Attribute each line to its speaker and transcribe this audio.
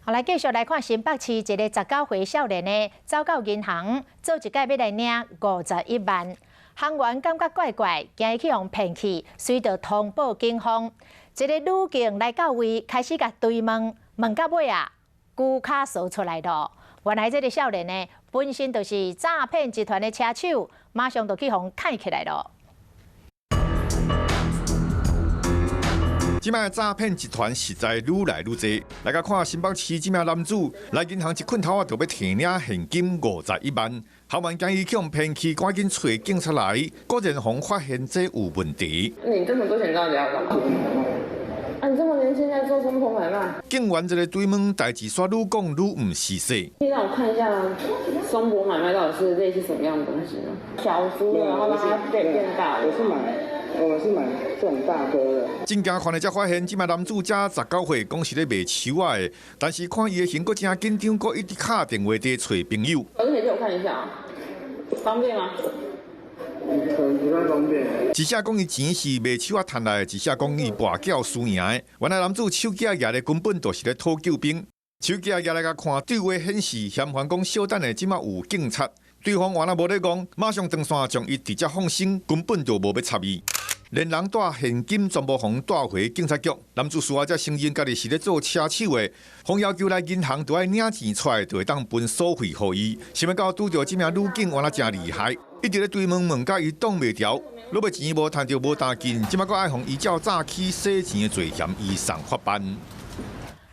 Speaker 1: 好，來繼續來看新北市一個19歲少年呢，走到銀行做一擺欲來領51萬，行員感覺怪怪，驚伊去予騙去，隨就通報警方。一个女警來到位，開始共追問，問到尾啊，龜跤趖出來囉。原來這个少年呢，本身就是詐騙集團的車手，馬上就去予崁起來囉。
Speaker 2: 這擺詐騙集團實在愈來愈濟。來共看新北市這名男子來銀行一困頭仔就欲提領現金51萬，行員驚伊去予騙去，趕緊揣警察來，果然予發現這有問題。
Speaker 3: 你這麼多錢到底要幹嘛？啊，你這麼年輕在做鬆柏買賣？
Speaker 2: 警員這个追問，代誌煞愈講愈毋是勢。
Speaker 3: 可以讓我看一下松柏買賣到底是類似什麼樣的東西嗎？小豬，然後讓它變大。
Speaker 4: 我是買，我們是買這種大顆的。
Speaker 2: 真驚看的才發現，這名男子才19歲，講是咧賣樹仔的，但是看伊的神閣誠緊張，閣一直敲電話佇揣朋友。
Speaker 3: 可以借我看一下啊，方便嗎？
Speaker 4: 可能不太方便。
Speaker 2: 一下講伊錢是賣樹仔趁來的，一下講伊跋筊輸贏的。原來男子手機仔舉的根本就是咧討救兵。手機仔舉來共看，對話顯示嫌犯講稍等下，這馬有警察。對方原來無咧戇，馬上斷線，將伊直接放生，根本就無欲插伊。連人帶現金全部予帶回警察局。男子事後才承認，家己是咧做車手的，予要求來銀行就愛領錢出來，就會當分所費予伊。想欲到拄著這名女警，原來誠厲害，一直咧追問問甲伊擋袂牢，落尾錢無趁著無當緊，這馬閣愛予依照詐欺洗錢的罪嫌移送法辦。